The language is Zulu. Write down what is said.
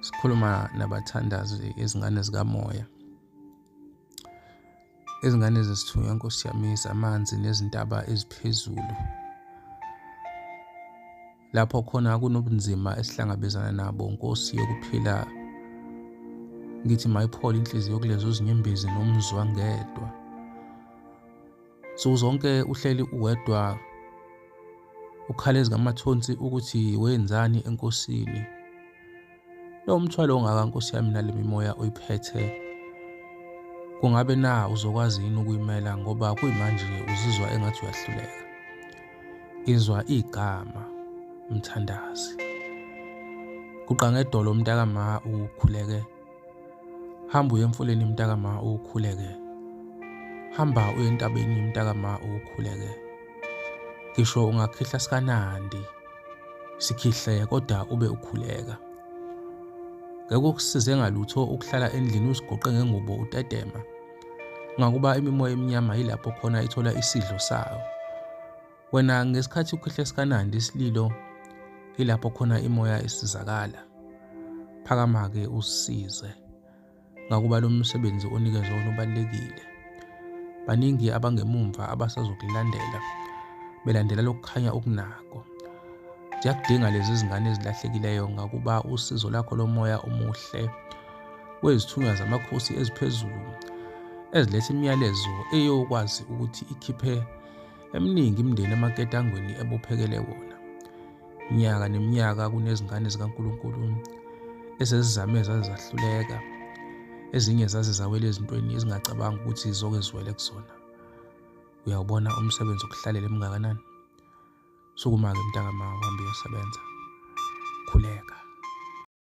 Sikhuluma nabathandazi, izingane zikamoya, izingane zesithunywa, Nkosi yami, zamanzi nezintaba eziphezulu, lapho khona kunobunzima esihlangabezana nabo, Nkosi yokuphila. Ngithi mayiphole inhliziyo kulezo zinyembezi nomzwangedwa. Nsuku zonke uhleli uwedwa, ukhala ezingamathonsi ukuthi wenzani enkosini. Lo mthwalo ongaka, Nkosi yami, nale mimoya oyiphethe, kungabe na uzokwazi yini ukuyimela, ngoba kuyimanje uzizwa engathi uyahluleka? Izwa igama, mthandazi. Guqa ngedolo, mntakama, ukhuleke. Hamba uye emfuleni, mntakama, ukhuleke. Hamba uye entabeni, mntakama, ukhuleke. Ngisho ungakhihla sikanandi, sikhihle, kodwa ube ukhuleka. Ngeke kukusize ngalutho ukuhlala endlini usigoqe ngengubo utetema, ngakuba imimoya eminyama yilapho khona ithola isidlo sayo. Wena ngesikhathi ukhihle sikanandi isililo, ilapho khona imoya isizakala. Phakama-ke usisize, ngakuba lo msebenzi onikezwe wona ubalulekile. Baningi abangemumva abasazokulandela, belandela lokukhanya okunako. Ziyakudinga lezi zingane ezilahlekileyo, ngakuba usizo lakho lomoya omuhle wezithunywa zamakhosi eziphezulu eziletha imiyalezo eyokwazi ukuthi ikhiphe eminingi imindeni emaketangweni ebophekele wona. Minyaka neminyaka kunezingane zikaNkulunkulu esezizame zaze zahluleka, ezinye zaze zawela ezintweni ezingacabangi ukuthi zoke ziwele kuzona. Uyawubona umsebenzi okuhlalela emngakanani? Sukuma-ke, mntakama, uhambe uyosebenza.